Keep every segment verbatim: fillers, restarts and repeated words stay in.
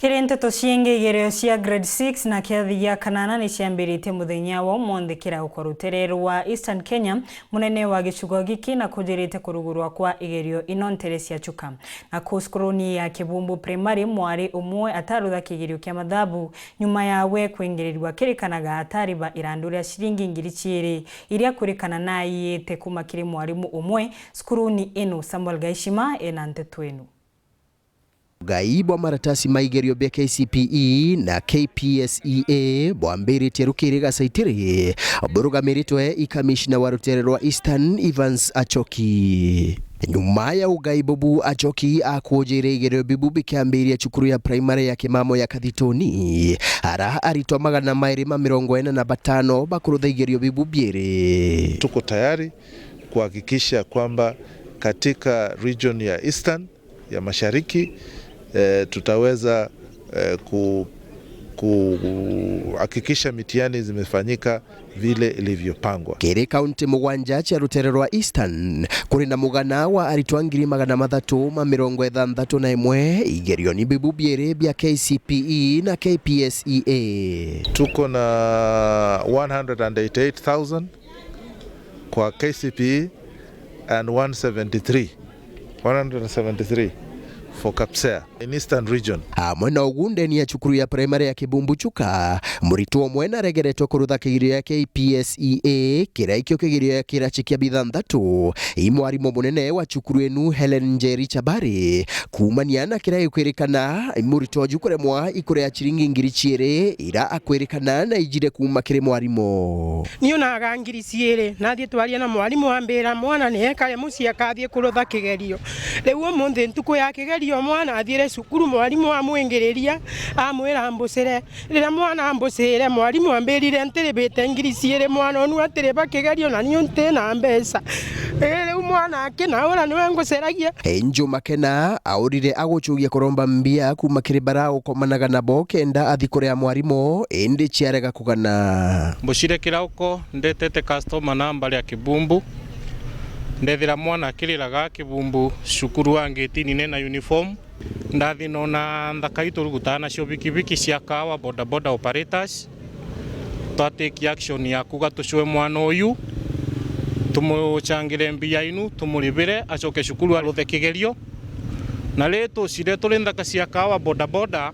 Kiri nteto ciingi, igerio cia grade six na kiathi gia kanana ni ciambiritie muthenya wa umunthi kira uko rutere rwa Eastern Kenya, munene wa gicigo giki na kujirite kurugurwa kwa igerio ino ntere cia Chuka. Na ku cukuruni ya Kibumbu Primary, mwari umwe atarutha kigerio kia mathabu nyuma yawe kwingirirwa kirikanaga atariba irandu ria ciringi ngiri ciiri iria kwirikana naiyite kuma kiri mwarimu umwe cukuruni ino. Samuel Gaishima ena nteto ino. Ugai bwa maratasi ma igerio bia K C P E na K P S E A bwambiritie rukiri Gacaitiri, burugamiritwe i kamishna wa rutere rwa Eastern, Evans Achoki. Nyuma ya ugai bubu, Achoki akujire igerio bibu bikiambiria cukuru ya primary ya Kimamo ya Kathituni, ara aritwa magana mairi ma mirongo ina na batano bakurutha igerio bibu biiri. Tuko tayari kuhakikisha kwamba katika region ya Eastern ya Mashariki, eh, tutaweza, eh, ku-, kuhakikisha mitihani zimefanyika vile ilivyopangwa. Kiri kaunti mugwanja cia rutere rwa Eastern, kuri na mugana wa aritwa ngiri magana mathatu ma mirongo ithanthatu na imwe igerioni bibu biiri bia K C P E na K P S E A. Tuko na one hundred and eighty-eight thousand kwa K C P E and one seventy-three, one hundred and seventy-three for KPSEA in Eastern Region. Amwe na ugu, ndeni ya cukuru ya primary ya Kibumbu Chuka, muritwa umwe naregeretwe kurutha kigerio ya K P S E A, kiria ikio kigerio ya kirachi kia bithanthatu. I mwarimu munene wa cukuru inu, Helen Njeri Chabari, kuumania na kiria gikwirikana, muritwa uju kuremwa ikurea ciringi ngiri ciiri ira akwirikana na ijire kuuma kiri mwarimu. Ni unaga ngiri ciiri, nathie twaria na mwarimu, ambira mwana ni ekare mucii akathie kurutha kigerio. Riu umunthi ntuku ya kigerio, mwana athiire cukuru, mwarimu amwingiriria, amwira ambucire. Riria mwana ambucire, mwarimu ambirire, "Ntiribite ngiri ciiri, mwana unu atiriba kigerio, na niu ntina mbeca." Ii, riu mwana akinaura, niwe nguceragia. Inju Makena aurire agucugia kuromba mbia kuuma kiri bara ukomanaga nabo kenda athi kuria mwarimu, indi ciarega kugana. Mbucire kirauko, ndetete customer namba ria Kibumbu, ndethira mwana akiriraga Kibumbu cukuru wa ngitini nena uniform. Ndathi nona nthaka itu rugutaa nacio bikibiki cia Kahawa bodaboda operators, twa take action ya kuga tucwe mwana uyu, tumucangire mbia inu, tumuribire, acoke cukuru aruthe kigerio. Na ri tucire turi nthaka cia Kahawa bodaboda,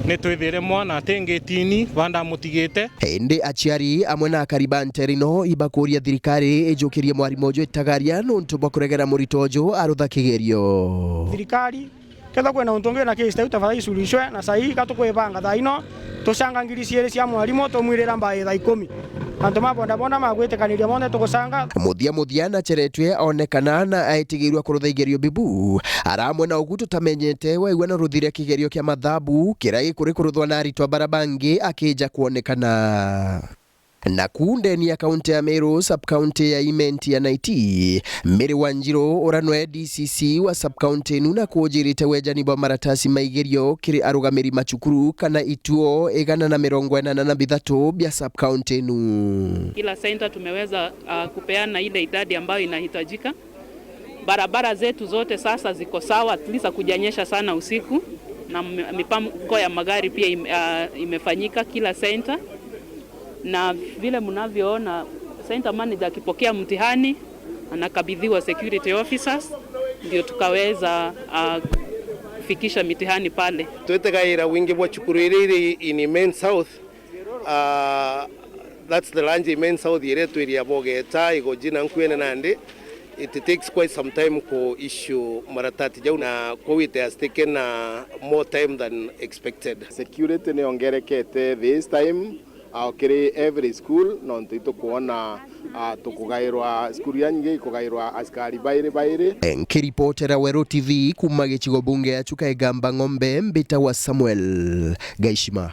ni twithire mwana ati ngitini, ba ndamutigite. Indi aciari amwe na akari ba ntere ino ibakuria thirikari ijukirie mwarimu uju itagaria nuntu bwa kuregera muritwa uju arutha kigerio. Thirikari, kethirwa kwina untu ungi na case ta iu, tafadhali icurishwe, na saa ii ka tukwibanga thaa ino, tucanga ngiri ciiri cia mwarimu, tumwirira mbai thaa ikumi. Antu ma bodaboda magwitikaniria monthe tugucanga. Muthia muthia nacheretwe onekana na aitigirwa kurutha igerio bibu. Aramwe na ugu tutamenyete waigua na ruthire kigerio kia mathabu kiria gikuri kuruthwa na aritwa bara bangi akija kwonekana. Naku ndeni ya kaunti ya Meru, sub-county ya Imenti ya Naiti, Mary Wanjiru, uria nwe D C C wa sub-county inu, na kujirite wejani bwa maratasi ma igerio kiri arugamiri ma cukuru kana ituo igana na mirongo inana na bithatu bia sub-county inu. Kila center tumeweza, ah, kupeana ile idadi ambayo inahitajika. Barabara zetu zote sasa ziko sawa, at least hakujanyesha sana usiku, na m-, mipango ya magari pia im-, ah, imefanyika kila center. Na vile mnavyoona, center manager akipokea mtihani, anakabidhiwa security officers, ndio tukaweza, ah, kufikisha mitihani pale. Twitegaira wingi bwa cukuru iria iri in Imenti South. Ah, that's the large Imenti South iria twiri ya Bogeta, Igoji na Nkuene nandi. It takes quite some time ku issue maratati jau, na kou it has taken, ah, more time than expected. Security niongerekete this time, ah, kiri every school, nontu itukwona, ah, tukugairwa, cukuru iria nyingi ikugairwa askari bairi bairi. Nkiripotera Weru T V kuma gicigo bunge ya Chuka Igamba Ng'ombe, mbitagwa Samuel Gaishima.